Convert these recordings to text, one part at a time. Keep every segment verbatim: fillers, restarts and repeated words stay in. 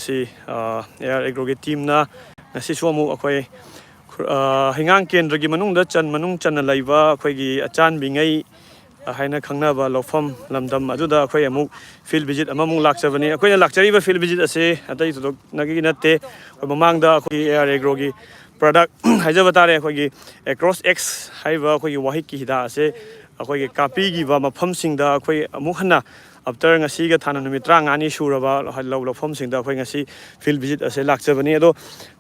ꯁꯤ A R ꯑꯦꯒ꯭ꯔꯣꯒꯤ ꯇꯤꯝꯅ ꯉꯁꯤꯁꯨ ꯑꯃꯨꯛ ꯑꯩꯈꯣꯏ ꯈꯨ- ꯑ, ꯍꯩꯉꯥꯡ ꯀꯦꯟꯗ꯭ꯔꯒꯤ ꯃꯅꯨꯡꯗ ꯆꯟ ꯃꯅꯨꯡ ꯆꯟꯅ ꯂꯩꯕ ꯑꯩꯈꯣꯏꯒꯤ ꯑꯆꯥꯟꯕꯤꯉꯩ ꯍꯥꯏꯅ ꯈꯪꯅꯕ ꯂꯧꯐꯝ ꯂꯝꯗꯝ ꯑꯗꯨꯗ ꯑꯩꯈꯣꯏ ꯑꯃꯨꯛ ꯐꯤꯜ ꯚꯤꯖꯤꯠ ꯑꯃꯃꯨꯛ ꯂꯥꯛꯆꯕꯅꯤ꯫ ꯑꯩꯈꯣꯏꯅ ꯂꯥꯛꯆꯔꯤꯕ ꯐꯤꯜ ꯚꯤꯖꯤꯠ ꯑꯁꯦ ꯑꯇꯩ ꯊꯣꯏꯗꯣꯛꯅꯒꯤ ꯅꯠꯇꯦ꯫ ꯑꯩꯈꯣꯏ ꯃꯃꯥꯡꯗ ꯑꯩꯈꯣꯏꯒꯤ ꯑꯦ ꯑꯥꯔ ꯑꯦꯒ꯭ꯔꯣꯒꯤ ꯄ꯭ꯔꯗꯛ ꯍꯥꯏꯖꯕ ꯇꯥꯔꯦ, ꯑꯩꯈꯣꯏꯒꯤ ꯑꯦꯀ꯭ꯔꯣꯁ ꯑꯦꯛꯁ ꯍꯥꯏꯔꯤꯕ ꯑꯩꯈꯣꯏꯒꯤ ꯋꯥꯍꯤꯛꯀꯤ ꯍꯤꯗꯥꯛ ꯑꯁꯦ ꯑꯩꯈꯣꯏꯒꯤ ꯀꯥꯞꯄꯤꯈꯤꯕ ꯃꯐꯝꯁꯤꯡꯗ ꯑꯩꯈꯣꯏ ꯑꯃꯨꯛ ꯍꯟꯅ ꯑꯞꯇꯔ ꯉꯁꯤꯒ ꯊꯥꯅ ꯅꯨꯃꯤꯠ ꯇꯔꯥꯃꯉꯥꯅꯤ ꯁꯨꯔꯕ ꯂꯧ ꯂꯧꯐꯝꯁꯤꯡꯗ ꯑꯩꯈꯣꯏ ꯉꯁꯤ ꯐꯤꯜ ꯚꯤꯖꯤꯠ ꯑꯁꯦ ꯂꯥꯛꯆꯕꯅꯤ꯫ ꯑꯗꯣ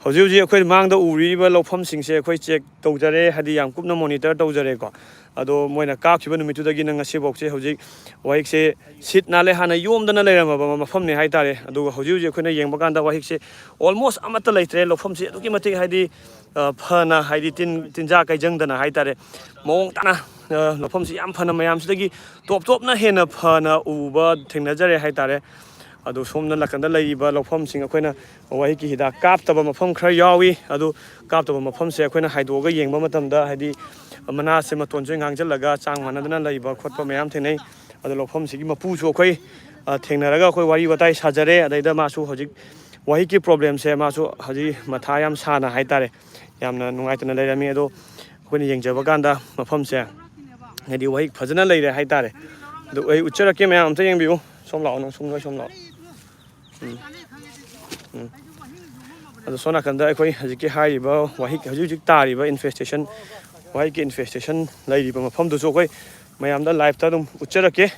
ꯍꯧꯖꯤꯛ ꯍꯧꯖꯤꯛ ꯑꯩꯈꯣꯏ ꯃꯥꯡꯗ ꯎꯔꯤꯕ ꯂꯧꯐꯝꯁꯤꯡꯁꯦ ꯑꯩꯈꯣꯏ ꯆꯦꯛ ꯇꯧꯖꯔꯦ, ꯍꯥꯏꯗꯤ ꯌꯥꯝ ꯀꯨꯞꯅ ꯃꯣꯅꯤꯇꯔ ꯇꯧꯖꯔꯦꯀꯣ꯫ ꯑꯗꯣ ꯃꯣꯏꯅ ꯀꯥꯞꯈꯤꯕ ꯅꯨꯃꯤꯠꯇꯨꯗꯒꯤꯅ ꯉꯁꯤꯐꯥꯎꯁꯦ ꯍꯧꯖꯤꯛ ꯋꯥꯍꯤꯛꯁꯦ ꯁꯤꯠ ꯅꯥꯜꯂꯦ, ꯍꯥꯟꯅ ꯌꯣꯝꯗꯅ ꯂꯩꯔꯝꯃꯕ ꯃꯐꯝꯅꯤ ꯍꯥꯏꯇꯥꯔꯦ꯫ ꯑꯗꯨꯒ ꯍꯧꯖꯤꯛ ꯍꯧꯖꯤꯛ ꯑꯩꯈꯣꯏꯅ ꯌꯦꯡꯕ ꯀꯥꯟꯗ ꯋꯥꯍꯤꯛꯁꯦ ꯑꯣꯜꯃꯣꯁ ꯑꯃꯠꯇ ꯂꯩꯇ꯭ꯔꯦ꯫ ꯂꯧꯐꯝꯁꯦ ꯑꯗꯨꯛꯀꯤ ꯃꯇꯤꯛ ꯍꯥꯏꯗꯤ ꯑ, ꯐꯅ ꯍꯥꯏꯗꯤ ꯇꯤꯟ ꯇꯤꯟꯖꯥ ꯀꯩꯖꯪꯗꯅ ꯍꯥꯏꯇꯥꯔꯦ, ꯃꯑꯣꯡ ꯇꯥꯅ ꯑ, ꯂꯧꯐꯝꯁꯤ ꯌꯥꯝ ꯐꯅ ꯃꯌꯥꯝꯁꯤꯗꯒꯤ ꯇꯣꯞ ꯇꯣꯞꯅ ꯍꯦꯟꯅ ꯐꯅ ꯎꯕ ꯊꯦꯡꯅꯖꯔꯦ ꯍꯥꯏꯇꯥꯔꯦ꯫ ꯑꯗꯣ ꯁꯣꯝꯗ ꯅꯥꯀꯟꯗ ꯂꯩꯔꯤꯕ ꯂꯧꯐꯝꯁꯤꯡ ꯑꯩꯈꯣꯏꯅ ꯋꯥꯍꯤꯛꯀꯤ ꯍꯤꯗꯥꯛ ꯀꯥꯞꯇꯕ ꯃꯐꯝ ꯈꯔ ꯌꯥꯎꯏ꯫ ꯑꯗꯨ ꯀꯥꯞꯇꯕ ꯃꯐꯝꯁꯦ ꯑꯩꯈꯣꯏꯅ ꯍꯥꯏꯗꯣꯛꯑꯒ ꯌꯦꯡꯕ ꯃꯇꯝꯗ ꯍꯥꯏꯗꯤ ꯃꯅꯥꯁꯦ ꯃꯇꯣꯟꯁꯦ ꯉꯥꯡꯁꯤꯜꯂꯒ ꯆꯥꯡ ꯃꯥꯟꯅꯗꯅ ꯂꯩꯕ ꯈꯣꯠꯄ ꯃꯌꯥꯝ ꯊꯦꯡꯅꯩ꯫ ꯑꯗꯣ ꯂꯧꯐꯝꯁꯤꯒꯤ ꯃꯄꯨꯁꯨ ꯑꯩꯈꯣꯏ ꯑ, ꯊꯦꯡꯅꯔꯒ ꯑꯩꯈꯣꯏ ꯋꯥꯔꯤ ꯋꯥꯇꯥꯏ ꯁꯥꯖꯔꯦ꯫ ꯑꯗꯩꯗ ꯃꯥꯁꯨ ꯍꯧꯖꯤꯛ ꯋꯥꯍꯤꯛꯀꯤ ꯄ꯭ꯔꯣꯕ꯭ꯂꯦꯝꯁꯦ ꯃꯥꯁꯨ ꯍꯧꯖꯤꯛ ꯃꯊꯥ ꯌꯥꯝ ꯁꯥꯅ ꯍꯥꯏꯇꯥꯔꯦ, ꯌꯥꯝꯅ ꯅꯨꯡꯉꯥꯏꯇꯅ ꯂꯩꯔꯝꯃꯤ꯫ ꯑꯗꯣ ꯑꯩꯈꯣꯏꯅ ꯌꯦꯡꯖꯕ ꯀꯥꯟꯗ ꯃꯐꯝꯁꯦ ꯍꯥꯏꯗꯤ ꯋꯥꯍꯤꯛ ꯐꯖꯅ ꯂꯩꯔꯦ ꯍꯥꯏꯇꯥꯔꯦ꯫ ꯑꯗꯨ ꯑꯩ ꯎꯠꯆꯔꯛꯀꯦ, ꯃꯌꯥꯝ ꯑꯝꯇ ꯌꯦꯡꯕꯤꯌꯨ꯫ ꯁꯣꯝ ꯂꯥꯛꯑꯣ, ꯅꯪ ꯁꯣꯝ, ꯅꯣꯏ ꯁꯣꯝ ꯂꯥꯛꯑꯣ꯫ ꯎꯝ꯫ ꯎꯝ꯫ ꯑꯗꯣ ꯁꯣꯝ ꯅꯥꯀꯟꯗ ꯑꯩꯈꯣꯏ ꯍꯧꯖꯤꯛꯀꯤ ꯍꯥꯏꯔꯤꯕ ꯋꯥꯍꯤꯛ, ꯍꯧꯖꯤꯛ ꯍꯧꯖꯤꯛ ꯇꯥꯔꯤꯕ ꯏꯟꯐꯦꯁꯇꯦꯁꯟ, ꯋꯥꯍꯤꯛꯀꯤ ꯏꯟꯐꯦꯁꯇꯦꯁꯟ ꯂꯩꯔꯤꯕ ꯃꯐꯝꯗꯨꯁꯨ ꯑꯩꯈꯣꯏ ꯃꯌꯥꯝꯗ ꯂꯥꯏꯞꯇ ꯑꯗꯨꯝ ꯎꯠꯆꯔꯛꯀꯦ꯫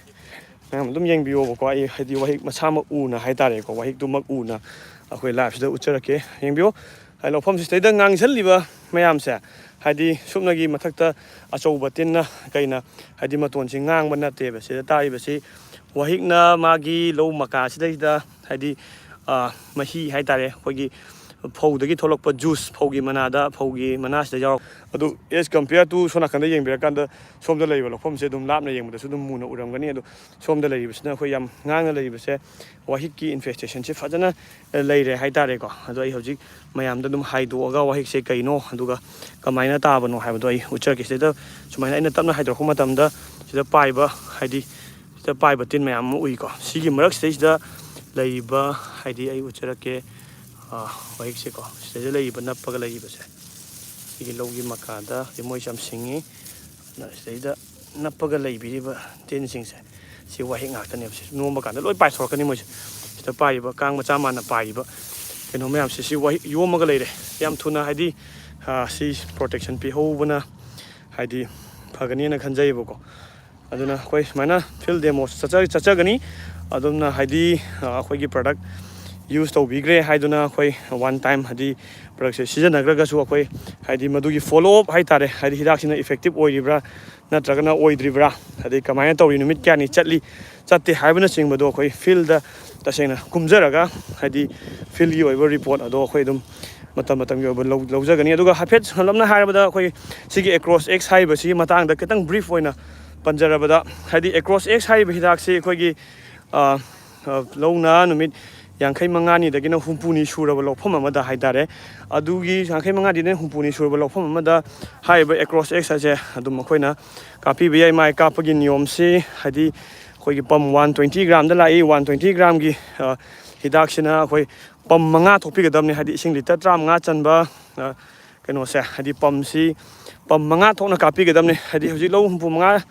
ꯃꯌꯥꯝ ꯑꯗꯨꯝ ꯌꯦꯡꯕꯤꯌꯣꯕꯀꯣ꯫ ꯑꯩ ꯍꯥꯏꯗꯤ ꯋꯥꯍꯤꯛ ꯃꯁꯥꯃꯛ ꯎꯅ ꯍꯥꯏꯇꯥꯔꯦꯀꯣ, ꯋꯥꯍꯤꯛꯇꯨꯃꯛ ꯎꯅ ꯑꯩꯈꯣꯏ ꯂꯥꯏꯞꯁꯤꯗ ꯎꯠꯆꯔꯛꯀꯦ꯫ ꯌꯦꯡꯕꯤꯌꯣ꯫ ꯍꯥꯏꯗꯤ ꯂꯧꯐꯝꯁꯤꯗꯩꯗ ꯉꯥꯡꯁꯤꯜꯂꯤꯕ ꯃꯌꯥꯝꯁꯦ, ꯍꯥꯏꯗꯤ ꯁꯨꯞꯅꯒꯤ ꯃꯊꯛꯇ ꯑꯆꯧꯕ ꯇꯤꯟꯅ ꯀꯩꯅ ꯍꯥꯏꯗꯤ ꯃꯇꯣꯟꯁꯤ ꯉꯥꯡꯕ ꯅꯠꯇꯦꯕ꯫ ꯁꯤꯗ ꯇꯥꯔꯤꯕꯁꯤ ꯋꯥꯍꯤꯛꯅ ꯃꯥꯒꯤ ꯂꯧ ꯃꯀꯥꯁꯤꯗꯩꯗ ꯍꯥꯏꯗꯤ ꯑ, ꯃꯍꯤ ꯍꯥꯏꯇꯥꯔꯦ, ꯑꯩꯈꯣꯏꯒꯤ ꯐꯧꯗꯒꯤ ꯊꯣꯛꯂꯛꯄ ꯖꯨꯁ, ꯐꯧꯒꯤ ꯃꯅꯥꯗ, ꯐꯧꯒꯤ ꯃꯅꯥꯁꯤꯗ ꯌꯥꯎꯔꯛ ꯑꯗꯨ, as compare to ꯁꯣꯝ ꯅꯥꯀꯟꯗ ꯌꯦꯡꯕꯤꯔꯀꯥꯟꯗ ꯁꯣꯝꯗ ꯂꯩꯔꯤꯕ ꯂꯧꯐꯝꯁꯦ ꯑꯗꯨꯝ ꯂꯥꯞꯅ ꯌꯦꯡꯕꯗꯁꯨ ꯑꯗꯨꯝ ꯃꯨꯅ ꯎꯔꯝꯒꯅꯤ꯫ ꯑꯗꯣ ꯁꯣꯝꯗ ꯂꯩꯔꯤꯕꯁꯤꯅ ꯑꯩꯈꯣꯏ ꯌꯥꯝ ꯉꯥꯡꯅ ꯂꯩꯔꯤꯕꯁꯦ ꯋꯥꯍꯤꯛꯀꯤ ꯏꯟꯐꯦꯁꯇꯦꯁꯟꯁꯦ ꯐꯖꯅ ꯂꯩꯔꯦ ꯍꯥꯏꯇꯥꯔꯦꯀꯣ꯫ ꯑꯗꯣ ꯑꯩ ꯍꯧꯖꯤꯛ ꯃꯌꯥꯝꯗ ꯑꯗꯨꯝ ꯍꯥꯏꯗꯣꯛꯑꯒ ꯋꯥꯍꯤꯛꯁꯦ ꯀꯩꯅꯣ ꯑꯗꯨꯒ ꯀꯃꯥꯏꯅ ꯇꯥꯕꯅꯣ ꯍꯥꯏꯕꯗꯣ ꯑꯩ ꯎꯠꯆꯔꯛꯀꯦ꯫ ꯁꯤꯗꯩꯗ ꯁꯨꯃꯥꯏꯅ ꯑꯩꯅ ꯇꯞꯅ ꯍꯥꯏꯗꯣꯔꯛꯄ ꯃꯇꯝꯗ ꯁꯤꯗ ꯄꯥꯏꯕ, ꯍꯥꯏꯗꯤ ꯁꯤꯗ ꯄꯥꯏꯕ ꯇꯤꯟ ꯃꯌꯥꯝ ꯑꯃ ꯎꯏꯀꯣ꯫ ꯁꯤꯒꯤ ꯃꯔꯛꯁꯤꯗꯩꯁꯤꯗ ꯂꯩꯔꯤꯕ, ꯍꯥꯏꯗꯤ ꯑꯩ ꯎꯠꯆꯔꯛꯀꯦ, ꯑ, ꯋꯥꯍꯤꯛꯁꯦꯀꯣ, ꯁꯤꯗꯩꯗ ꯂꯩꯔꯤꯕ, ꯅꯞꯄꯒ ꯂꯩꯔꯤꯕꯁꯦ, ꯁꯤꯒꯤ ꯂꯧꯒꯤ ꯃꯀꯥꯗ ꯍꯧꯖꯤꯛ ꯃꯣꯏꯁꯦ ꯌꯥꯝ ꯁꯤꯡꯉꯤ꯫ ꯑꯗꯨꯅ ꯁꯤꯗꯩꯗ ꯅꯞꯄꯒ ꯂꯩꯕꯤꯔꯤꯕ ꯇꯤꯟꯁꯤꯡꯁꯦ, ꯁꯤ ꯋꯥꯍꯤꯛ ꯉꯥꯛꯇꯅꯦꯕ꯫ ꯁꯤ ꯅꯣꯝꯕ ꯀꯥꯟꯗ ꯂꯣꯏ ꯄꯥꯏꯊꯣꯔꯛꯀꯅꯤ ꯃꯣꯏꯁꯦ꯫ ꯁꯤꯗ ꯄꯥꯏꯔꯤꯕ ꯀꯥꯡ ꯃꯆꯥ ꯃꯥꯟꯅ ꯄꯥꯏꯔꯤꯕ ꯀꯩꯅꯣ ꯃꯌꯥꯝꯁꯦ, ꯁꯤ ꯋꯥꯍꯤꯛ ꯌꯣꯝꯃꯒ ꯂꯩꯔꯦ꯫ ꯌꯥꯝ ꯊꯨꯅ, ꯍꯥꯏꯗꯤ, ꯑ, ꯁꯤ protection ꯄꯤꯍꯧꯕꯅ, ꯍꯥꯏꯗꯤ, ꯐꯒꯅꯤꯅ ꯈꯟꯖꯩꯌꯦꯕꯀꯣ꯫ ꯑꯗꯨꯅ ꯑꯩꯈꯣꯏ ꯁꯨꯃꯥꯏꯅ field demo ꯆꯠꯆ-, ꯆꯠꯆꯒꯅꯤ꯫ ꯑꯗꯨꯝꯅ, ꯍꯥꯏꯗꯤ, ꯑ, ꯑꯩꯈꯣꯏꯒꯤ product use ꯇꯧꯕꯤꯈ꯭ꯔꯦ ꯍꯥꯏꯗꯨꯅ ꯑꯩꯈꯣꯏ one time, ꯍꯥꯏꯗꯤ, productꯁꯦ ꯁꯤꯖꯤꯟꯅꯈ꯭ꯔꯒꯁꯨ ꯑꯩꯈꯣꯏ, ꯍꯥꯏꯗꯤ, ꯃꯗꯨꯒꯤ follow up ꯍꯥꯏꯇꯥꯔꯦ, ꯍꯥꯏꯗꯤ, ꯍꯤꯗꯥꯛꯁꯤꯅ effective ꯑꯣꯏꯔꯤꯕ꯭ꯔꯥ ꯅꯠꯇ꯭ꯔꯒꯅ ꯑꯣꯏꯗ꯭ꯔꯤꯕ꯭ꯔꯥ, ꯑꯗꯩ ꯀꯃꯥꯏꯅ ꯇꯧꯔꯤ, ꯅꯨꯃꯤꯠ ꯀꯌꯥꯅꯤ ꯆꯠꯂꯤ ꯆꯠꯇꯦ ꯍꯥꯏꯕꯅꯆꯤꯡꯕꯗꯣ ꯑꯩꯈꯣꯏ fieldꯇ ꯇꯁꯦꯡꯅ ꯀꯨꯝꯖꯔꯒ, ꯍꯥꯏꯗꯤ, fieldꯀꯤ ꯑꯣꯏꯕ report ꯑꯗꯣ ꯑꯩꯈꯣꯏ ꯑꯗꯨꯝ ꯃꯇꯝ ꯃꯇꯝꯒꯤ ꯑꯣꯏꯕ ꯂꯧ-, ꯂꯧꯖꯒꯅꯤ꯫ ꯑꯗꯨꯒ ꯍꯥꯏꯐꯦꯠ ꯁꯝꯂꯞꯅ ꯍꯥꯏꯔꯕꯗ, ꯑꯩꯈꯣꯏ ꯁꯤꯒꯤ Acros X ꯍꯥꯏꯔꯤꯕꯁꯤꯒꯤ ꯃꯇꯥꯡꯗ ꯈꯤꯇꯪ brief ꯑꯣꯏꯅ ꯄꯟꯖꯔꯕꯗ, ꯍꯥꯏꯗꯤ, Acros X ꯍꯥꯏꯔꯤꯕ ꯍꯤꯗꯥꯛꯁꯤ ꯑꯩꯈꯣꯏꯒꯤ, ꯑ, ꯑ, ꯂꯧꯅ ꯅꯨꯃꯤꯠ ꯌꯥꯡꯈꯩ ꯃꯉꯥꯅꯤꯗꯒꯤꯅ ꯍꯨꯝꯐꯨꯅꯤ ꯁꯨꯔꯕ ꯂꯧꯐꯝ ꯑꯃꯗ ꯍꯥꯏꯇꯥꯔꯦ, ꯑꯗꯨꯒꯤ ꯌꯥꯡꯈꯩ ꯃꯉꯥꯅꯤꯗꯒꯤꯅ ꯍꯨꯝꯐꯨꯅꯤ ꯁꯨꯔꯕ ꯂꯧꯐꯝ ꯑꯃꯗ ꯍꯥꯏꯔꯤꯕ Acros X ꯑꯁꯦ ꯑꯗꯨꯝ ꯑꯩꯈꯣꯏꯅ ꯀꯥꯞꯄꯤꯕ ꯌꯥꯏ꯫ ꯃꯥꯏ ꯀꯥꯞꯄꯒꯤ ꯅꯤꯌꯣꯝꯁꯤ, ꯍꯥꯏꯗꯤ, ꯑꯩꯈꯣꯏꯒꯤ pump one twenty gramꯗ ꯂꯥꯛꯏ꯫ One twenty gramꯒꯤ, ꯑ, ꯍꯤꯗꯥꯛꯁꯤꯅ ꯑꯩꯈꯣꯏ pump ꯃꯉꯥ ꯊꯣꯛꯄꯤꯒꯗꯕꯅꯤ, ꯍꯥꯏꯗꯤ ꯏꯁꯤꯡ litre ꯇꯔꯥꯃꯉꯥ ꯆꯟꯕ, ꯑ, ꯀꯩꯅꯣꯁꯦ, ꯍꯥꯏꯗꯤ pumpꯁꯤ pump ꯃꯉꯥ ꯊꯣꯛꯅ ꯀꯥꯞꯄꯤꯒꯗꯕꯅꯤ꯫ ꯍꯥꯏꯗꯤ ꯍꯧꯖꯤꯛ ꯂꯧ ꯍꯨꯝꯐꯨ ꯃꯉꯥ,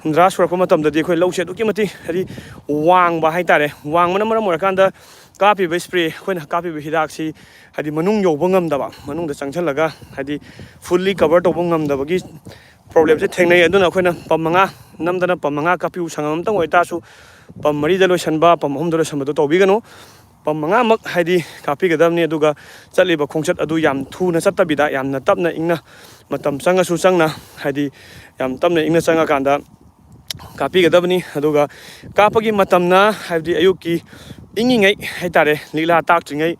ꯍꯨꯝꯗ꯭ꯔꯥ ꯁꯨꯔꯛꯄ ꯃꯇꯝꯗꯗꯤ ꯑꯩꯈꯣꯏ ꯂꯧꯁꯦ ꯑꯗꯨꯛꯀꯤ ꯃꯇꯤꯛ, ꯍꯥꯏꯗꯤ, ꯋꯥꯡꯕ ꯍꯥꯏꯇꯥꯔꯦ꯫ ꯋꯥꯡꯕꯅ ꯃꯔꯝ ꯑꯣꯏꯔꯀꯥꯟꯗ ꯀꯥꯞꯄꯤꯕ spray, ꯑꯩꯈꯣꯏꯅ ꯀꯥꯞꯄꯤꯕ ꯍꯤꯗꯥꯛꯁꯤ, ꯍꯥꯏꯗꯤ, ꯃꯅꯨꯡ ꯌꯧꯕ ꯉꯝꯗꯕ, ꯃꯅꯨꯡꯗ ꯆꯪꯁꯤꯜꯂꯒ, ꯍꯥꯏꯗꯤ, fully cover ꯇꯧꯕ ꯉꯝꯗꯕꯒꯤ problemꯁꯦ ꯊꯦꯡꯅꯩ꯫ ꯑꯗꯨꯅ ꯑꯩꯈꯣꯏꯅ pump ꯃꯉꯥ, ꯅꯝꯗꯅ pump ꯃꯉꯥ ꯀꯥꯞꯄꯤꯌꯨ꯫ ꯁꯪꯉꯝ ꯑꯃꯇꯪ ꯑꯣꯏꯇꯥꯔꯁꯨ pump ꯃꯔꯤꯗ ꯂꯣꯏꯁꯟꯕ, pump ꯑꯍꯨꯝꯗ ꯂꯣꯏꯁꯟꯕꯗꯣ ꯇꯧꯕꯤꯒꯅꯨ꯫ Pump ꯃꯉꯥꯃꯛ, ꯍꯥꯏꯗꯤ, ꯀꯥꯞꯄꯤꯒꯗꯕꯅꯤ꯫ ꯑꯗꯨꯒ ꯆꯠꯂꯤꯕ ꯈꯣꯡꯆꯠ ꯑꯗꯨ ꯌꯥꯝ ꯊꯨꯅ ꯆꯠꯇꯕꯤꯗ, ꯌꯥꯝꯅ ꯇꯞꯅ ꯏꯪꯅ, ꯃꯇꯝ ꯆꯪꯉꯁꯨ ꯆꯪꯅ, ꯍꯥꯏꯗꯤ, ꯌꯥꯝ ꯇꯞꯅ ꯏꯪꯅ ꯆꯪꯉꯀꯥꯟꯗ ꯀꯥꯞꯄꯤꯒꯗꯕꯅꯤ꯫ ꯑꯗꯨꯒ ꯀꯥꯞꯄꯒꯤ ꯃꯇꯝꯅ, ꯍꯥꯏꯕꯗꯤ, ꯑꯌꯨꯛꯀꯤ ꯏꯪꯉꯤꯉꯩ ꯍꯥꯏꯇꯥꯔꯦ, ꯂꯤꯛꯂꯥ ꯇꯥꯛꯇ꯭ꯔꯤꯉꯩ,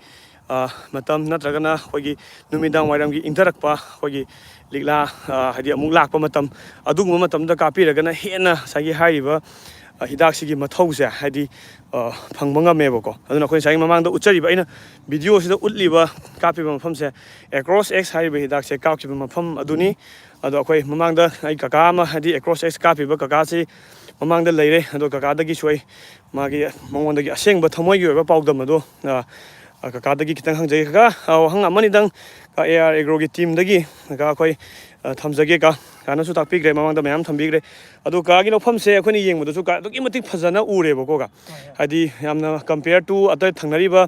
ꯑ, ꯃꯇꯝ, ꯅꯠꯇ꯭ꯔꯒꯅ ꯑꯩꯈꯣꯏꯒꯤ ꯅꯨꯃꯤꯗꯥꯡ ꯋꯥꯏꯔꯝꯒꯤ ꯏꯪꯊꯔꯛꯄ, ꯑꯩꯈꯣꯏꯒꯤ ꯂꯤꯛꯂꯥ, ꯑ, ꯍꯥꯏꯗꯤ, ꯑꯃꯨꯛ ꯂꯥꯛꯄ ꯃꯇꯝ, ꯑꯗꯨꯒꯨꯝꯕ ꯃꯇꯝꯗ ꯀꯥꯞꯄꯤꯔꯒꯅ ꯍꯦꯟꯅ ꯉꯁꯥꯏꯒꯤ ꯍꯥꯏꯔꯤꯕ, ꯑ, ꯍꯤꯗꯥꯛꯁꯤꯒꯤ ꯃꯊꯧꯁꯦ, ꯍꯥꯏꯗꯤ, ꯑ, ꯐꯪꯕ ꯉꯝꯃꯦꯕꯀꯣ꯫ ꯑꯗꯨꯅ ꯑꯩꯈꯣꯏ ꯉꯁꯥꯏꯒꯤ ꯃꯃꯥꯡꯗ ꯎꯠꯆꯔꯤꯕ, ꯑꯩꯅ videoꯁꯤꯗ ꯎꯠꯂꯤꯕ ꯀꯥꯞꯄꯤꯕ ꯃꯐꯝꯁꯦ Acros X ꯍꯥꯏꯔꯤꯕ ꯍꯤꯗꯥꯛꯁꯦ ꯀꯥꯞꯈꯤꯕ ꯃꯐꯝ ꯑꯗꯨꯅꯤ꯫ ꯑꯗꯣ ꯑꯩꯈꯣꯏ ꯃꯃꯥꯡꯗ ꯑꯩ ꯀꯀꯥ ꯑꯃ, ꯍꯥꯏꯗꯤ, Acros X ꯀꯥꯞꯄꯤꯕ ꯀꯀꯥꯁꯤ ꯃꯃꯥꯡꯗ ꯂꯩꯔꯦ꯫ ꯑꯗꯣ ꯀꯀꯥꯗꯒꯤꯁꯨ ꯑꯩ ꯃꯥꯒꯤ, ꯃꯉꯣꯟꯗꯒꯤ ꯑꯁꯦꯡꯕ ꯊꯃꯣꯏꯒꯤ ꯑꯣꯏꯕ ꯄꯥꯎꯗꯝ ꯑꯗꯣ, ꯑ, ꯑ, ꯀꯀꯥꯗꯒꯤ ꯈꯤꯇꯪ ꯍꯪꯖꯒꯦ꯫ ꯀꯀꯥ, ꯑ, ꯋꯥꯍꯪ ꯑꯃꯅꯤꯗꯪ, ꯑ, ꯑꯦ ꯑꯥꯔ ꯑꯦꯒ꯭ꯔꯣꯒꯤ ꯇꯤꯝꯗꯒꯤ ꯀꯀꯥ ꯑꯩꯈꯣꯏ, ꯑ, ꯊꯝꯖꯒꯦ꯫ ꯀꯀꯥ, ꯀꯀꯥꯅꯁꯨ ꯇꯥꯛꯄꯤꯈ꯭ꯔꯦ, ꯃꯃꯥꯡꯗ ꯃꯌꯥꯝ ꯊꯝꯕꯤꯈ꯭ꯔꯦ꯫ ꯑꯗꯣ ꯀꯀꯥꯒꯤ ꯂꯧꯐꯝꯁꯦ ꯑꯩꯈꯣꯏꯅ ꯌꯦꯡꯕꯗꯁꯨ ꯀꯀꯥ ꯑꯗꯨꯛꯀꯤ ꯃꯇꯤꯛ ꯐꯖꯅ ꯎꯔꯦꯕꯀꯣ, ꯀꯀꯥ꯫ ꯍꯣꯏ, ꯍꯣꯏ꯫ ꯍꯥꯏꯗꯤ ꯌꯥꯝꯅ compare to ꯑꯇꯩ ꯊꯪꯅꯔꯤꯕ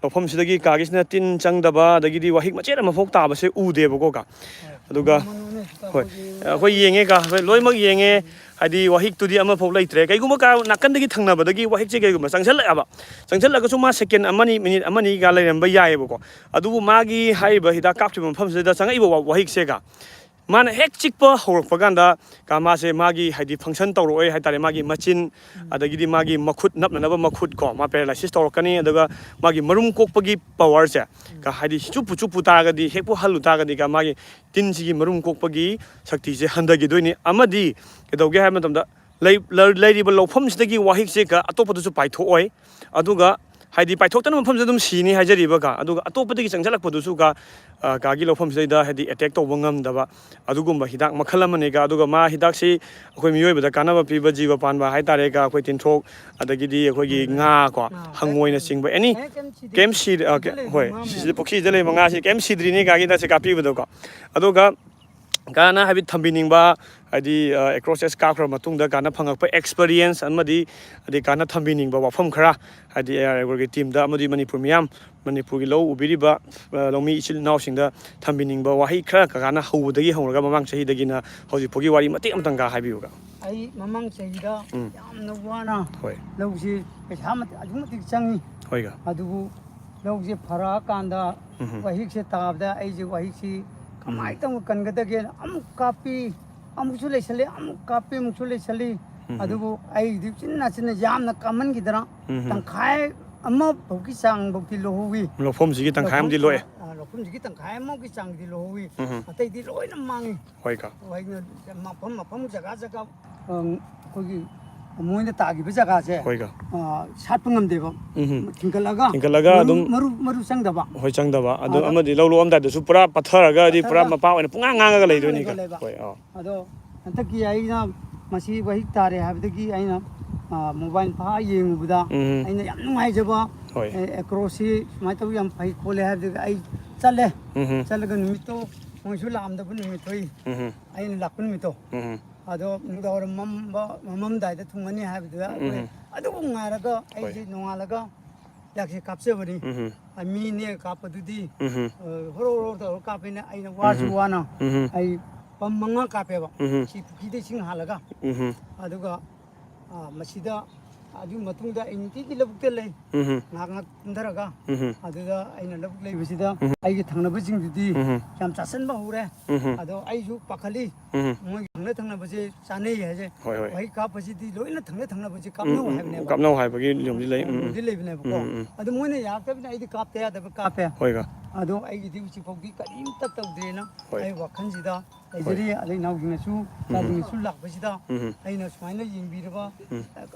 ꯂꯧꯐꯝꯁꯤꯗꯒꯤ ꯀꯀꯥꯒꯤꯁꯤꯅ ꯇꯤꯟ ꯆꯪꯗꯕ, ꯑꯗꯒꯤꯗꯤ ꯋꯥꯍꯤꯛ ꯃꯆꯦꯠ ꯑꯃꯐꯥꯎ ꯇꯥꯕꯁꯦ ꯎꯗꯦꯕꯀꯣ, ꯀꯀꯥ꯫ ꯍꯣꯏ꯫ ꯑꯗꯨꯒ ꯃꯃꯜ ꯑꯣꯏꯅꯁꯨ ꯍꯣꯏ, ꯇꯥꯛꯄꯒꯤ ꯑꯩꯈꯣꯏ ꯌꯦꯡꯉꯦ, ꯀꯀꯥ, ꯑꯩꯈꯣꯏ ꯂꯣꯏꯅꯃꯛ ꯌꯦꯡꯉꯦ꯫ ꯍꯥꯏꯗꯤ ꯋꯥꯍꯤꯛꯇꯨꯗꯤ ꯑꯃꯐꯥꯎ ꯂꯩꯇ꯭ꯔꯦ꯫ ꯀꯩꯒꯨꯝꯕ ꯀꯀꯥ ꯅꯥꯀꯟꯗꯒꯤ ꯊꯪꯅꯕꯗꯒꯤ ꯋꯥꯍꯤꯛꯁꯦ ꯀꯩꯒꯨꯝꯕ ꯆꯪꯁꯤꯜꯂꯛꯑꯕ, ꯆꯪꯁꯤꯜꯂꯒꯁꯨ ꯃꯥ ꯁꯦꯀꯦꯟ ꯑꯃꯅꯤ, ꯃꯤꯅꯤꯠ ꯑꯃꯅꯤꯒ ꯂꯩꯔꯝꯕ ꯌꯥꯏꯑꯕꯀꯣ꯫ ꯑꯗꯨꯕꯨ ꯃꯥꯒꯤ ꯍꯥꯏꯔꯤꯕ ꯍꯤꯗꯥꯛ ꯀꯥꯞꯈꯤꯕ ꯃꯐꯝꯁꯤꯗ ꯆꯪꯉꯛꯏꯕ ꯋꯥ-, ꯋꯥꯍꯤꯛꯁꯦ, ꯀꯀꯥ, ꯃꯥꯅ ꯍꯦꯛ ꯆꯤꯛꯄ ꯍꯧꯔꯛꯄ ꯀꯥꯟꯗ, ꯀꯀꯥ, ꯃꯥꯁꯦ ꯃꯥꯒꯤ ꯍꯥꯏꯗꯤ function ꯇꯧꯔꯛꯑꯣꯏ ꯍꯥꯏꯇꯥꯔꯦ, ꯃꯥꯒꯤ ꯃꯆꯤꯟ, ꯑꯗꯒꯤꯗꯤ ꯃꯥꯒꯤ ꯃꯈꯨꯠ ꯅꯞꯅꯅꯕ ꯃꯈꯨꯠ ꯀꯣ, ꯃꯥ paralysis ꯇꯧꯔꯛꯀꯅꯤ꯫ ꯑꯗꯨꯒ ꯃꯥꯒꯤ ꯃꯔꯨꯝ ꯀꯣꯛꯄꯒꯤ powerꯁꯦ, ꯀꯀꯥ, ꯍꯥꯏꯗꯤ ꯆꯨꯞꯄꯨ ꯆꯨꯞꯄꯨ ꯇꯥꯔꯒꯗꯤ, ꯍꯦꯛꯄꯨ ꯍꯜꯂꯨ ꯇꯥꯔꯒꯗꯤ, ꯀꯀꯥ, ꯃꯥꯒꯤ ꯇꯤꯟꯁꯤꯒꯤ ꯃꯔꯨꯝ ꯀꯣꯛꯄꯒꯤ ꯁꯛꯇꯤꯁꯦ ꯍꯟꯊꯈꯤꯗꯣꯏꯅꯤ꯫ ꯑꯃꯗꯤ ꯀꯩꯗꯧꯒꯦ ꯍꯥꯏꯕ ꯃꯇꯝꯗ, ꯂꯩ-, ꯂ-, ꯂꯩꯔꯤꯕ ꯂꯧꯐꯝꯁꯤꯗꯒꯤ ꯋꯥꯍꯤꯛꯁꯦ ꯀ-, ꯑꯇꯣꯞꯄꯗꯁꯨ ꯄꯥꯏꯊꯣꯛꯑꯣꯏ꯫ ꯑꯗꯨꯒ ꯍꯥꯏꯗꯤ ꯄꯥꯏꯊꯣꯛꯇꯅ ꯃꯐꯝꯁꯤꯗ ꯑꯗꯨꯝ ꯁꯤꯅꯤ ꯍꯥꯏꯖꯔꯤꯕ ꯀ-, ꯑꯗꯨꯒ ꯑꯇꯣꯞꯄꯗꯒꯤ ꯆꯪꯁꯤꯜꯂꯛꯄꯗꯨꯁꯨ ꯀ-, ꯑ, ꯀꯥꯒꯤ ꯂꯧꯐꯝꯁꯤꯗꯩꯗ ꯍꯥꯏꯗꯤ attack ꯇꯧꯕ ꯉꯝꯗꯕ ꯑꯗꯨꯒꯨꯝꯕ ꯍꯤꯗꯥꯛ ꯃꯈꯜ ꯑꯃꯅꯤ ꯀ-, ꯑꯗꯨꯒ ꯃꯥ ꯍꯤꯗꯥꯛꯁꯤ ꯑꯩꯈꯣꯏ ꯃꯤꯑꯣꯏꯕꯗ ꯀꯥꯟꯅꯕ ꯄꯤꯕ ꯖꯤꯕ ꯄꯥꯟꯕ ꯍꯥꯏꯇꯥꯔꯦ ꯀ-, ꯑꯩꯈꯣꯏ ꯇꯤꯟꯊ꯭ꯔꯣꯛ, ꯑꯗꯒꯤꯗꯤ ꯑꯩꯈꯣꯏꯒꯤ ꯎꯝ꯫ ꯉꯥ ꯀꯣ, ꯑꯥ, ꯍꯪꯉꯣꯏꯅꯆꯤꯡꯕ ꯑꯦꯅꯤ ꯀꯩꯝ ꯁꯤꯗꯦ꯫ ꯀꯩꯝ ꯁꯤꯗ-, ꯑ, ꯄꯨꯈ꯭ꯔꯤꯗ ꯀꯩ-, ꯂꯩꯕ ꯍꯣꯏ, ꯉꯥ ꯁꯤꯁꯤꯗ ꯃꯌꯥꯝ꯫ ꯄꯨꯈ꯭ꯔꯤꯁꯤꯗ ꯂꯩꯕ ꯉꯥꯁꯤ ꯀꯩꯝ ꯁꯤꯗ꯭ꯔꯤꯅꯦ ꯀꯥꯒꯤ ꯍꯤꯗꯥꯛꯁꯦ ꯀꯥꯞꯄꯤꯕꯗꯀꯣ꯫ ꯑꯗꯨꯒ ꯀꯥꯟꯅ ꯍꯥꯏꯕꯗꯤ ꯊꯝꯕꯤꯅꯤꯡꯕ, ꯍꯥꯏꯗꯤ, ꯑ, ꯑꯦꯀ꯭ꯔꯣꯁꯦꯁ ꯀꯥꯞꯈ꯭ꯔꯕ ꯃꯇꯨꯡꯗ ꯀꯥꯟꯅ ꯐꯪꯉꯛꯄ experience ꯑꯃꯗꯤ, ꯍꯥꯏꯗꯤ, ꯀꯥꯟꯅ ꯊꯝꯕꯤꯅꯤꯡꯕ ꯋꯥꯐꯝ ꯈꯔ, ꯍꯥꯏꯗꯤ, ꯑꯦ ꯑꯥꯔ ꯑꯦꯒ꯭ꯔꯣꯒꯤ ꯇꯤꯝꯗ ꯑꯃꯗꯤ ꯃꯅꯤꯄꯨꯔ ꯃꯤꯌꯥꯝ, ꯃꯅꯤꯄꯨꯔꯒꯤ ꯂꯧ ꯎꯕꯤꯔꯤꯕ, ꯑ, ꯂꯧꯃꯤ ꯏꯆꯤꯜ ꯏꯅꯥꯎꯁꯤꯡꯗ ꯊꯝꯕꯤꯅꯤꯡꯕ ꯋꯥꯍꯩ ꯈꯔ ꯀꯀꯥꯅ ꯍꯧꯕꯗꯒꯤ ꯍꯧꯔꯒ ꯃꯃꯥꯡ ꯆꯍꯤꯗꯒꯤꯅ ꯍꯧꯖꯤꯛ ꯐꯥꯎꯒꯤ ꯋꯥꯔꯤ ꯃꯇꯦꯛ ꯑꯃꯇꯪꯒ ꯍꯥꯏꯕꯤꯌꯨꯒ꯫ ꯑꯩ ꯃꯃꯥꯡ ꯆꯍꯤꯗ ꯎꯝ꯫ ꯌꯥꯝꯅ ꯋꯥꯅ ꯍꯣꯏ꯫ ꯂꯧꯁꯤ ꯄꯩꯁꯥ ꯃꯇꯤꯛ, ꯑꯗꯨꯛ ꯃꯇꯤꯛ ꯆꯪꯉꯤ꯫ ꯍꯣꯏꯒ꯫ ꯑꯗꯨꯕꯨ ꯂꯧꯁꯦ ꯐꯔꯛꯑꯀꯥꯟꯗ ꯎꯝ꯫ ꯋꯥꯍꯤꯛꯁꯦ ꯇꯥꯕꯗ ꯑꯩꯁꯦ ꯋꯥꯍꯤꯛꯁꯤ ꯀꯃꯥꯏꯅ ꯎꯝ꯫ ꯇꯧꯅ ꯀꯟꯒꯗꯒꯦꯅ ꯑꯃꯨꯛ ꯀꯥꯞꯄꯤ, ꯑꯃꯨꯛꯁꯨ ꯂꯩꯁꯜꯂꯤ, ꯑꯃꯨꯛ ꯀꯥꯞꯄꯤ, ꯑꯃꯨꯛꯁꯨ ꯂꯩꯁꯜꯂꯤ꯫ ꯎꯝ꯫ ꯑꯗꯨꯕꯨ ꯑꯩꯗꯤ ꯎꯆꯤꯟ ꯅꯥꯆꯤꯟꯅ ꯌꯥꯝꯅ ꯀꯥꯝꯃꯟꯈꯤꯗꯅ ꯎꯝ꯫ ꯇꯪꯈꯥꯏ ꯑꯃꯐꯥꯎꯒꯤ ꯆꯥꯡꯐꯧꯗꯤ ꯂꯧꯍꯧꯋꯤ꯫ ꯂꯧꯐꯝꯁꯤꯒꯤ ꯇꯪꯈꯥꯏ ꯑꯃꯗꯤ ꯂꯧꯐꯝ, ꯂꯣꯛꯑꯦ꯫ ꯑ, ꯂꯧꯐꯝꯁꯤꯒꯤ ꯇꯪꯈꯥꯏ ꯑꯃꯒꯤ ꯆꯥꯡꯗꯤ ꯂꯧꯍꯧꯋꯤ꯫ ꯎꯝ꯫ ꯑꯇꯩꯗꯤ ꯂꯣꯏꯅ ꯃꯥꯡꯉꯤ꯫ ꯍꯣꯏ ꯀꯥ꯫ ꯑꯩꯅ ꯃꯐꯝ ꯃꯐꯝ ꯖꯒꯥ ꯖꯒꯥ, ꯑ, ꯑꯩꯈꯣꯏꯒꯤ ꯃꯣꯏꯅ ꯇꯥꯈꯤꯕ ꯖꯒꯥꯁꯦ, ꯍꯣꯏ ꯀꯥ꯫ ꯑ, ꯁꯥꯠꯄ ꯉꯝꯗꯦꯕ꯫ ꯎꯝ꯫ ꯊꯤꯡꯒꯠꯂꯒ, ꯊꯤꯡꯒꯠꯂꯒ ꯃꯔꯨ, ꯑꯗꯨꯝ ꯃꯔꯨ, ꯃꯔꯨ ꯆꯪꯗꯕ꯫ ꯍꯣꯏ, ꯆꯪꯗꯕ꯫ ꯑꯗꯨ ꯑꯗ ꯑꯃꯗꯤ ꯂꯧ ꯂꯣꯛꯑꯝꯗꯥꯏꯗꯁꯨ ꯄꯨꯔꯥ ꯄꯠꯊꯔꯒ ꯍꯥꯏꯗꯤ ꯄꯨꯔꯥ ꯄꯠꯊꯔꯒ ꯃꯄꯥ ꯑꯣꯏꯅ ꯄꯨꯡꯉꯥꯡ ꯉꯥꯡꯉꯒ ꯂꯩꯗꯣꯏꯅꯤ ꯄꯨꯡꯉꯥꯡ ꯀꯥ꯫ ꯉꯥꯡꯉꯒ ꯂꯩꯕ꯫ ꯍꯣꯏ, ꯑꯥ꯫ ꯑꯗꯣ ꯍꯟꯗꯛꯀꯤ ꯑꯩꯅ ꯃꯁꯤ ꯋꯥꯍꯤꯛ ꯇꯥꯔꯦ ꯍꯥꯏꯕꯗꯒꯤ ꯑꯩꯅ, ꯑ, ꯃꯣꯕꯥꯏꯜ ꯐꯥꯛꯑ ꯌꯦꯡꯉꯨꯕꯗ, ꯎꯝ꯫ ꯑꯩꯅ ꯌꯥꯝ ꯅꯨꯡꯉꯥꯏꯖꯕ, ꯍꯣꯏ꯫ ꯑꯦ, ꯑꯦꯀ꯭ꯔꯣꯁꯁꯤ ꯁꯨꯃꯥꯏꯅ ꯇꯧꯕ ꯌꯥꯝ ꯐꯩ ꯈꯣꯠꯂꯦ ꯍꯥꯏꯕꯗꯒꯤ ꯑꯩ ꯆꯠꯂꯦ꯫ ꯎꯝ꯫ ꯆꯠꯂꯒ ꯅꯨꯃꯤꯠꯇꯣ ꯃꯣꯏꯁꯨ ꯂꯥꯛꯑꯝꯗꯕ ꯅꯨꯃꯤꯠ ꯊꯣꯛꯏ꯫ ꯎꯝ꯫ ꯑꯩꯅ ꯂꯥꯛꯄ ꯅꯨꯃꯤꯠꯇꯣ꯫ ꯎꯝ꯫ ꯑꯗꯣ ꯅꯨꯡꯗꯥꯡꯋꯥꯏꯔꯝ ꯃꯝꯕ, ꯃꯃꯝꯗꯥꯏꯗ ꯊꯨꯡꯒꯅꯤ ꯍꯥꯏꯕꯗꯨꯗ ꯑꯩꯈꯣꯏ ꯎꯝ꯫ ꯑꯗꯨꯕꯨ ꯉꯥꯏꯔꯒ ꯑꯩꯁꯦ ꯍꯣꯏ꯫ ꯅꯣꯡꯉꯥꯜꯂꯒ ꯍꯤꯗꯥꯛꯁꯦ ꯀꯥꯞꯆꯕꯅꯤ꯫ ꯎꯝ꯫ ꯑ, ꯃꯤꯅꯦ ꯀꯥꯞꯄꯗꯨꯗꯤ, ꯎꯝ꯫ ꯑ, ꯍꯣꯔꯣ ꯍꯣꯔꯣ ꯇꯧꯔꯒ ꯀꯥꯞꯄꯅꯤꯅ ꯑꯩꯅ ꯋꯥꯁꯨ ꯎꯝ꯫ ꯋꯥꯅ ꯎꯝ꯫ ꯑꯩ ꯄꯝ ꯃꯉꯥ ꯀꯥꯞꯄꯦꯕ꯫ ꯎꯝ꯫ ꯁꯤ ꯄꯨꯈ꯭ꯔꯤꯗ ꯏꯁꯤꯡ ꯍꯥꯜꯂꯒ꯫ ꯎꯝ꯫ ꯑꯗꯨꯒ, ꯑ, ꯃꯁꯤꯗ ꯑꯗꯨꯒꯤ ꯃꯇꯨꯡꯗ ꯑꯩ ꯅꯨꯡꯇꯤꯒꯤ ꯂꯧꯕꯨꯛꯇ ꯂꯩ꯫ ꯎꯝ꯫ ꯉꯥꯏꯍꯥꯛ ꯉꯥꯏꯍꯥꯛ ꯀꯨꯝꯊꯔꯒ꯫ ꯎꯝ꯫ ꯑꯗꯨꯗ ꯑꯩꯅ ꯂꯧꯕꯨꯛ ꯂꯩꯕꯁꯤꯗ ꯎꯝ꯫ ꯑꯩꯒꯤ ꯊꯪꯅꯕꯁꯤꯡꯗꯨꯗꯤ ꯎꯝ꯫ ꯌꯥꯝ ꯆꯥꯁꯤꯟꯕ ꯍꯧꯔꯦ꯫ ꯎꯝ꯫ ꯑꯗꯣ ꯑꯩꯁꯨ ꯄꯥꯈꯠꯂꯤ꯫ ꯎꯝ꯫ ꯃꯣꯏꯒꯤ ꯊꯪꯅ ꯊꯪꯅꯕꯁꯦ ꯆꯥꯅꯩ ꯍꯥꯏꯁꯦ꯫ ꯍꯣꯏ, ꯍꯣꯏ꯫ ꯋꯥꯍꯩ ꯀꯥꯞꯄꯁꯤꯗꯤ ꯂꯣꯏꯅ ꯊꯪꯅ ꯊꯪꯅꯕꯁꯦ ꯎꯝ, ꯀꯥꯞꯅꯧ ꯎꯝ, ꯍꯥꯏꯕꯅꯦꯕ꯫ ꯀꯥꯞꯅꯧ ꯍꯥꯏꯕꯒꯤ ꯅꯤꯌꯣꯝꯗꯤ ꯂꯩ꯫ ꯎꯝ, ꯎꯝ꯫ ꯅꯤꯌꯣꯝꯗꯤ ꯂꯩꯕꯅꯦꯕꯀꯣ꯫ ꯎꯝ, ꯎꯝ꯫ ꯑꯗꯨ ꯃꯣꯏꯅ ꯌꯥꯔꯛꯇꯕꯅꯤꯅ ꯑꯩꯗꯤ ꯀꯥꯞꯇ ꯌꯥꯗꯕ ꯀꯥꯞꯄꯦ꯫ ꯍꯣꯏꯒ꯫ ꯑꯗꯣ ꯑꯩꯒꯤꯗꯤ ꯍꯧꯖꯤꯛ ꯐꯥꯎꯗꯤ ꯀꯔꯤꯝꯇ ꯇꯧꯗ꯭ꯔꯦꯅ ꯍꯣꯏ꯫ ꯑꯩ ꯋꯥꯈꯜꯁꯤꯗ ꯍꯣꯏ꯫ ꯂꯩꯖꯔꯤ꯫ ꯑꯗꯩ ꯏꯅꯥꯎꯁꯤꯡꯅꯁꯨ, ꯎꯝ꯫ ꯏꯆꯥꯁꯤꯡꯅꯁꯨ ꯂꯥꯛꯄꯁꯤꯗ ꯎꯝ꯫ ꯑꯩꯅ ꯁꯨꯃꯥꯏꯅ ꯌꯦꯡꯕꯤꯔꯕ ꯎꯝ꯫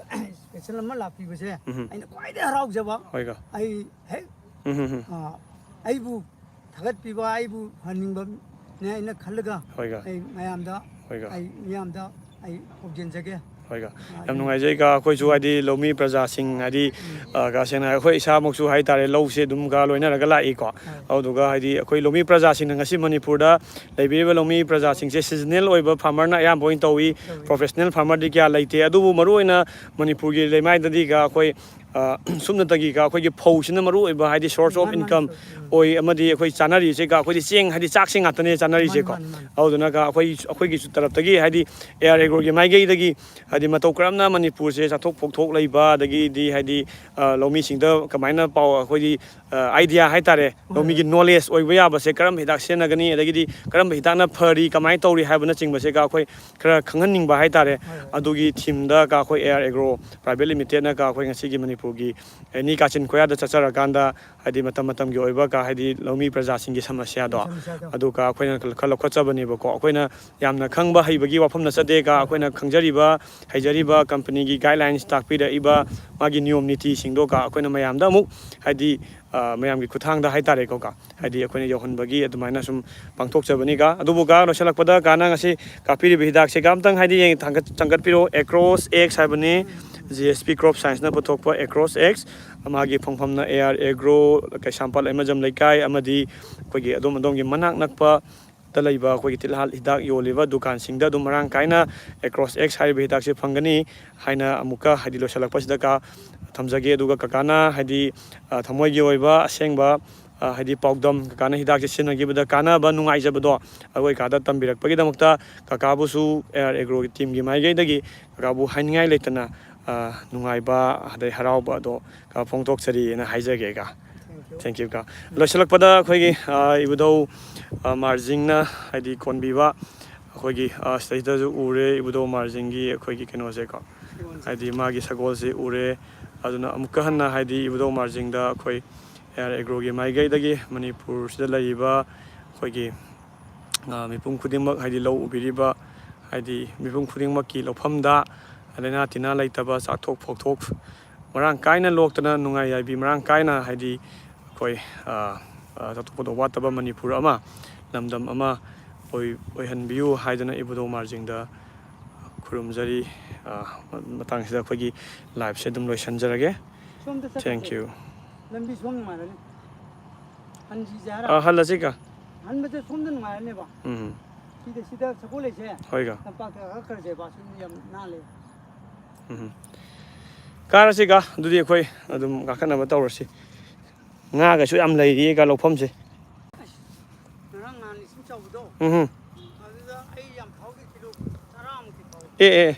ꯏꯁꯄꯦꯁꯦꯜ ꯑꯃ ꯂꯥꯛꯄꯤꯕꯁꯦ ꯎꯝ꯫ ꯑꯩꯅ ꯈ꯭ꯋꯥꯏꯗꯒꯤ ꯍꯔꯥꯎꯖꯕ꯫ ꯍꯣꯏꯒ꯫ ꯑꯩ ꯍꯦꯛ, ꯎꯝ, ꯎꯝ, ꯎꯝ꯫ ꯑ, ꯑꯩꯕꯨ ꯊꯥꯒꯠꯄꯤꯕ, ꯑꯩꯕꯨ ꯐꯍꯟꯅꯤꯡꯕꯅꯦ ꯑꯩꯅ ꯈꯜꯂꯒ ꯍꯣꯏꯒ꯫ ꯑꯩ ꯃꯌꯥꯝꯗ, ꯍꯣꯏꯒ꯫ ꯑꯩ ꯃꯤꯌꯥꯝꯗ ꯑꯩ ꯄꯥꯎꯖꯦꯟꯖꯒꯦ꯫ ꯍꯣꯏꯒ꯫ ꯑ, ꯌꯥꯝ ꯑꯗꯨꯅ ꯅꯨꯡꯉꯥꯏꯖꯩ ꯀꯥ꯫ ꯑꯩꯈꯣꯏꯁꯨ ꯍꯥꯏꯗꯤ ꯂꯧꯃꯤ ꯄ꯭ꯔꯖꯥꯁꯤꯡ ꯍꯥꯏꯗꯤ, ꯎꯝ꯫ ꯑ, ꯀꯥ ꯁꯦꯡꯅ ꯑꯩꯈꯣꯏ ꯏꯁꯥꯃꯛꯁꯨ ꯍꯥꯏꯇꯥꯔꯦ ꯂꯧꯁꯦ ꯑꯗꯨꯝ ꯀꯥ ꯂꯣꯏꯅꯔꯒ ꯂꯥꯛꯏꯀꯣ꯫ ꯍꯣꯏ꯫ ꯑꯗꯨꯗꯨꯒ ꯍꯥꯏꯗꯤ ꯑꯩꯈꯣꯏ ꯂꯧꯃꯤ ꯄ꯭ꯔꯖꯥꯁꯤꯡꯅ ꯉꯁꯤ ꯃꯅꯤꯄꯨꯔꯗ ꯂꯩꯕꯤꯔꯤꯕ ꯂꯧꯃꯤ ꯄ꯭ꯔꯖꯥꯁꯤꯡꯁꯦ ꯁꯤꯖꯅꯦꯜ ꯑꯣꯏꯕ ꯐꯥꯔꯃꯔꯅ ꯑꯌꯥꯝꯕ ꯑꯣꯏꯅ ꯇꯧꯏ꯫ ꯇꯧꯏ꯫ ꯄ꯭ꯔꯣꯐꯦꯁꯅꯦꯜ ꯐꯥꯔꯃꯔꯗꯤ ꯀꯌꯥ ꯂꯩꯇꯦ꯫ ꯑꯗꯨꯕꯨ ꯃꯔꯨꯑꯣꯏꯅ ꯃꯅꯤꯄꯨꯔꯒꯤ ꯂꯩꯃꯥꯏꯗꯗꯤꯒ ꯑꯩꯈꯣꯏ, ꯑ, ꯁꯨꯞꯅꯇꯒꯤꯒ ꯑꯩꯈꯣꯏꯒꯤ ꯐꯧꯁꯤꯅ ꯃꯔꯨꯑꯣꯏꯕ ꯍꯥꯏꯗꯤ source of ꯃꯥꯅꯤ, ꯃꯥꯅꯤ, income ꯁꯣꯏ꯫ ꯎꯝ꯫ ꯑꯣꯏ꯫ ꯑꯃꯗꯤ ꯑꯩꯈꯣꯏ ꯆꯥꯅꯔꯤꯁꯦꯒ ꯑꯩꯈꯣꯏꯗꯤ ꯆꯦꯡ ꯍꯥꯏꯗꯤ ꯆꯥꯛꯁꯦ ꯉꯥꯛꯇꯅꯦ ꯆꯥꯅꯔꯤꯁꯦꯀꯣ꯫ ꯃꯥꯅꯤ, ꯃꯥꯅꯤ, ꯃꯥꯅꯤ꯫ ꯑꯗꯨꯗꯨꯅꯒ ꯑꯩꯈꯣꯏ, ꯑꯩꯈꯣꯏꯒꯤꯁꯨ ꯇꯔꯞꯇꯒꯤ ꯍꯥꯏꯗꯤ ꯑꯦ ꯑꯥꯔ ꯑꯦꯒ꯭ꯔꯣꯒꯤ ꯃꯥꯏꯀꯩꯗꯒꯤ ꯍꯥꯏꯗꯤ ꯃꯇꯧ ꯀꯔꯝꯅ ꯃꯅꯤꯄꯨꯔꯁꯦ ꯆꯥꯊꯣꯛ ꯐꯧꯊꯣꯛ ꯂꯩꯕ ꯑꯗꯒꯤꯗꯤ ꯍꯥꯏꯗꯤ, ꯑ, ꯂꯧꯃꯤꯁꯤꯡꯗ ꯀꯃꯥꯏꯅ ꯄꯥꯎ ꯑꯩꯈꯣꯏꯗꯤ, ꯑ, idea ꯍꯥꯏꯇꯥꯔꯦ, ꯍꯣꯏ, ꯂꯧꯃꯤꯒꯤ ꯍꯣꯏ꯫ Knowledge ꯑꯣꯏꯕ ꯌꯥꯕꯁꯦ ꯀꯔꯝꯕ ꯍꯤꯗꯥꯛ ꯁꯤꯖꯤꯟꯅꯒꯅꯤ ꯑꯗꯒꯤꯗꯤ ꯀꯔꯝꯕ ꯍꯤꯗꯥꯛꯅ ꯐꯔꯤ ꯀꯃꯥꯏꯅ ꯇꯧꯔꯤ ꯍꯥꯏꯕꯅꯆꯤꯡꯕꯁꯦꯒ ꯑꯩꯈꯣꯏ ꯈꯔ ꯈꯪꯍꯟꯅꯤꯡꯕ ꯍꯥꯏꯇꯥꯔꯦ꯫ ꯍꯣꯏ, ꯍꯣꯏ꯫ ꯑꯗꯨꯒꯤ ꯊꯤꯝꯗꯒ ꯑꯩꯈꯣꯏ ꯑꯦ ꯑꯥꯔ ꯑꯦꯒ꯭ꯔꯣ ꯄ꯭ꯔꯥꯏꯚꯦꯠ ꯂꯤꯃꯤꯇꯦꯠꯅꯒ ꯑꯩꯈꯣꯏ ꯉꯁꯤꯒꯤ ꯃꯅꯤꯄꯨꯔ ꯒꯤ ꯑꯦꯅꯤ ꯀꯥꯆꯤꯟ ꯀꯣꯌꯥꯗ ꯆꯠꯆꯔꯀꯥꯟꯗ, ꯍꯥꯏꯗꯤ ꯃꯇꯝ ꯃꯇꯝꯒꯤ ꯑꯣꯏꯕ ꯀ-, ꯍꯥꯏꯗꯤ ꯂꯧꯃꯤ ꯄ꯭ꯔꯖꯥꯁꯤꯡꯒꯤ ꯁꯃꯁ꯭ꯌꯥꯗꯣ, ꯁꯃꯁ꯭ꯌꯥꯗꯣ꯫ ꯑꯗꯨꯒ ꯑꯩꯈꯣꯏꯅ ꯈꯔ ꯂꯧꯈꯠꯆꯕꯅꯦꯕꯀꯣ꯫ ꯑꯩꯈꯣꯏꯅ ꯌꯥꯝꯅ ꯈꯪꯕ ꯍꯩꯕꯒꯤ ꯋꯥꯐꯝ ꯅꯠꯆꯗꯦ ꯀ, ꯑꯩꯈꯣꯏꯅ ꯈꯪꯖꯔꯤꯕ, ꯍꯩꯖꯔꯤꯕ ꯀꯝꯄꯅꯤꯒꯤ ꯒꯥꯏꯗꯂꯥꯏꯟꯁ ꯇꯥꯛꯄꯤꯔꯛꯏꯕ, ꯃꯥꯒꯤ ꯅꯤꯌꯣꯝ ꯅꯤꯇꯤꯁꯤꯡꯗꯣ ꯀ, ꯑꯩꯈꯣꯏꯅ ꯃꯌꯥꯝꯗ ꯑꯃꯨꯛ, ꯍꯥꯏꯗꯤ, ꯑ, ꯃꯌꯥꯝꯒꯤ ꯈꯨꯠꯊꯥꯡꯗ ꯍꯥꯏꯇꯥꯔꯦꯀꯣ ꯀ, ꯍꯥꯏꯗꯤ ꯑꯩꯈꯣꯏꯅ ꯌꯧꯍꯟꯕꯒꯤ ꯑꯗꯨꯃꯥꯏꯅ ꯁꯨꯝ ꯄꯥꯡꯊꯣꯛꯆꯕꯅꯤ ꯀ꯫ ꯑꯗꯨꯕꯨ ꯀ, ꯂꯣꯏꯁꯤꯜꯂꯛꯄꯗ ꯀ, ꯅꯪ ꯉꯁꯤ ꯀꯥꯞꯄꯤꯔꯤꯕ ꯍꯤꯗꯥꯛꯁꯦ ꯀ, ꯑꯝꯇꯪ ꯍꯥꯏꯗꯤ ꯌꯦꯡ-, ꯊꯥꯡꯒꯠ-, ꯊꯥꯡꯒꯠꯄꯤꯔꯛꯑꯣ꯫ ꯑꯦꯀ꯭ꯔꯣꯁ ꯑꯦꯛꯁ ꯍꯥꯏꯕꯅꯤ, ꯖꯤ ꯑꯦꯁ ꯄꯤ ꯀ꯭ꯔꯣꯞ ꯁꯥꯏꯟꯁꯅ ꯄꯨꯊꯣꯛꯄ ꯑꯦꯀ꯭ꯔꯣꯁ ꯑꯦꯛꯁ꯫ ꯃꯥꯒꯤ ꯐꯪꯐꯝꯅ ꯑꯦ ꯑꯥꯔ ꯑꯦꯒ꯭ꯔꯣ, ꯀꯩꯁꯥꯝꯄꯥꯠ ꯂꯩꯃꯖꯝ ꯂꯩꯀꯥꯏ, ꯑꯃꯗꯤ ꯑꯩꯈꯣꯏꯒꯤ ꯑꯗꯣꯝ ꯑꯗꯣꯝꯒꯤ ꯃꯅꯥꯛ ꯅꯛꯄ ꯗ ꯂꯩꯕ ꯑꯩꯈꯣꯏꯒꯤ ꯇꯤꯜꯍꯥꯠ ꯍꯤꯗꯥꯛ ꯌꯣꯜꯂꯤꯕ ꯗꯨꯀꯥꯟꯁꯤꯡꯗ ꯑꯗꯨꯝ ꯃꯔꯥꯡ ꯀꯥꯏꯅ ꯑꯦꯀ꯭ꯔꯣꯁ ꯑꯦꯛꯁ ꯍꯥꯏꯔꯤꯕ ꯍꯤꯗꯥꯛꯁꯦ ꯐꯪꯒꯅꯤ ꯍꯥꯏꯅ ꯑꯃꯨꯛꯀ, ꯍꯥꯏꯗꯤ, ꯂꯣꯏꯁꯤꯜꯂꯛꯄꯁꯤꯗ ꯀ-, ꯊꯝꯖꯒꯦ꯫ ꯑꯗꯨꯒ ꯀꯀꯥꯅ, ꯍꯥꯏꯗꯤ, ꯑ, ꯊꯃꯣꯏꯒꯤ ꯑꯣꯏꯕ ꯑꯁꯦꯡꯕ, ꯑ, ꯍꯥꯏꯗꯤ, ꯄꯥꯎꯗꯝ, ꯀꯀꯥꯅ ꯍꯤꯗꯥꯛꯁꯦ ꯁꯤꯖꯤꯟꯅꯈꯤꯕꯗ ꯀꯥꯟꯅꯕ, ꯅꯨꯡꯉꯥꯏꯖꯕꯗꯣ ꯑꯩꯈꯣꯏ ꯀꯥꯗ ꯇꯝꯕꯤꯔꯛꯄꯒꯤꯗꯃꯛꯇ ꯀꯀꯥꯕꯨꯁꯨ ꯑꯦ ꯑꯥꯔ ꯑꯦꯒ꯭ꯔꯣꯒꯤ ꯇꯤꯝꯒꯤ ꯃꯥꯏꯀꯩꯗꯒꯤ ꯀꯀꯥꯕꯨ ꯍꯥꯏꯅꯤꯡꯉꯥꯏ ꯂꯩꯇꯅ, ꯑ, ꯅꯨꯡꯉꯥꯏꯕ ꯑꯗꯩ ꯍꯔꯥꯎꯕ ꯑꯗꯣ ꯀ-, ꯐꯣꯡꯗꯣꯛꯆꯔꯤꯅ ꯍꯥꯏꯖꯒꯦ ꯀ꯫ Thank you꯫ Thank you ꯀ꯫ ꯂꯣꯏꯁꯤꯜꯂꯛꯄꯗ ꯑꯩꯈꯣꯏꯒꯤ, ꯑ, ꯏꯕꯨꯙꯧ, ꯑ, ꯃꯥꯔꯖꯤꯡꯅ, ꯍꯥꯏꯗꯤ, ꯀꯣꯟꯕꯤꯕ ꯑꯩꯈꯣꯏꯒꯤ, ꯑ, ꯁꯤꯗꯩꯁꯤꯗꯁꯨ ꯎꯔꯦ, ꯏꯕꯨꯙꯧ ꯃꯥꯔꯖꯤꯡꯒꯤ ꯑꯩꯈꯣꯏꯒꯤ ꯀꯩꯅꯣꯁꯦꯀꯣ, ꯍꯥꯏꯗꯤ ꯃꯥꯒꯤ ꯁꯒꯣꯜꯁꯦ ꯎꯔꯦ꯫ ꯑꯗꯨꯅ ꯑꯃꯨꯛꯀ ꯍꯟꯅ, ꯍꯥꯏꯗꯤ, ꯏꯕꯨꯙꯧ ꯃꯥꯔꯖꯤꯡꯗ ꯑꯩꯈꯣꯏ ꯑꯦ ꯑꯥꯔ ꯑꯦꯒ꯭ꯔꯣꯒꯤ ꯃꯥꯏꯀꯩꯗꯒꯤ ꯃꯅꯤꯄꯨꯔꯁꯤꯗ ꯂꯩꯔꯤꯕ ꯑꯩꯈꯣꯏꯒꯤ, ꯑ, ꯃꯤꯄꯨꯝ ꯈꯨꯗꯤꯡꯃꯛ, ꯍꯥꯏꯗꯤ, ꯂꯧ ꯎꯕꯤꯔꯤꯕ, ꯍꯥꯏꯗꯤ, ꯃꯤꯄꯨꯝ ꯈꯨꯗꯤꯡꯃꯛꯀꯤ ꯂꯧꯐꯝꯗ ꯂꯥꯏꯅꯥ ꯇꯤꯟꯅꯥ ꯂꯩꯇꯕ, ꯆꯥꯛꯊꯣꯛ ꯐꯧꯊꯣꯛ ꯃꯔꯥꯡ ꯀꯥꯏꯅ ꯂꯣꯛꯇꯅ, ꯅꯨꯡꯉꯥꯏ ꯌꯥꯏꯕꯤ ꯃꯔꯥꯡ ꯀꯥꯏꯅ, ꯍꯥꯏꯗꯤ, ꯑꯩꯈꯣꯏ, ꯑ, ꯑ, ꯆꯥꯎꯊꯣꯛꯄꯗ ꯋꯥꯠꯇꯕ ꯃꯅꯤꯄꯨꯔ ꯑꯃ, ꯂꯝꯗꯝ ꯑꯃ ꯑꯣꯏ-, ꯑꯣꯏꯍꯟꯕꯤꯌꯨ ꯍꯥꯏꯗꯅ ꯏꯕꯨꯙꯧ ꯃꯥꯔꯖꯤꯡꯗ ꯈꯨꯔꯨꯝꯖꯔꯤ꯫ ꯑ, ꯃꯇꯥꯡꯁꯤꯗ ꯑꯩꯈꯣꯏꯒꯤ ꯂꯥꯏꯐꯁꯦ ꯑꯗꯨꯝ ꯂꯣꯏꯁꯤꯟꯖꯔꯒꯦ꯫ ꯁꯣꯝꯗ ꯆꯠꯈ꯭ꯔꯁꯦ꯫ Thank you꯫ ꯂꯝꯕꯤ ꯁꯣꯝ ꯅꯨꯡꯉꯥꯏꯔꯅꯤ꯫ ꯍꯟꯈꯤꯁꯦ ꯍꯥꯏꯔ? ꯑ, ꯍꯜꯂꯁꯤ ꯀ꯫ ꯍꯟꯕꯁꯦ ꯁꯣꯝꯗ ꯅꯨꯡꯉꯥꯏꯔꯅꯦꯕ꯫ ꯎꯝ꯫ ꯁꯤꯗ, ꯁꯤꯗ ꯁꯒꯣꯜ ꯂꯩꯁꯦ꯫ ꯍꯣꯏ ꯀ꯫ ꯂꯝꯄꯥꯛꯇ ꯀꯥꯈꯠꯈ꯭ꯔꯁꯦꯕ꯫ ꯁꯤꯗꯤ ꯌꯥꯝ ꯅꯥꯜꯂꯦ꯫ ꯎꯝ꯫ ꯀꯥꯔꯁꯤ ꯀ꯫ ꯑꯗꯨꯗꯤ ꯑꯩꯈꯣꯏ ꯑꯗꯨꯝ ꯀꯥꯈꯠꯅꯕ ꯇꯧꯔꯁꯤ꯫ ꯉꯥꯒꯁꯨ ꯌꯥꯝ ꯂꯩꯔꯤꯌꯦ ꯀ ꯂꯧꯐꯝꯁꯦ꯫ ꯑꯁ, ꯉꯔꯥꯡ ꯅꯍꯥꯟ ꯏꯁꯤꯡ ꯆꯥꯎꯕꯗꯣ, ꯎꯝ꯫ ꯑꯗꯨꯗ ꯑꯩ ꯌꯥꯝ ꯐꯥꯎꯗꯦ, ꯀꯤꯂꯣ ꯇꯔꯥꯃꯨꯛꯇꯤ ꯐꯥꯎꯏ꯫ ꯑꯦ, ꯑꯦ,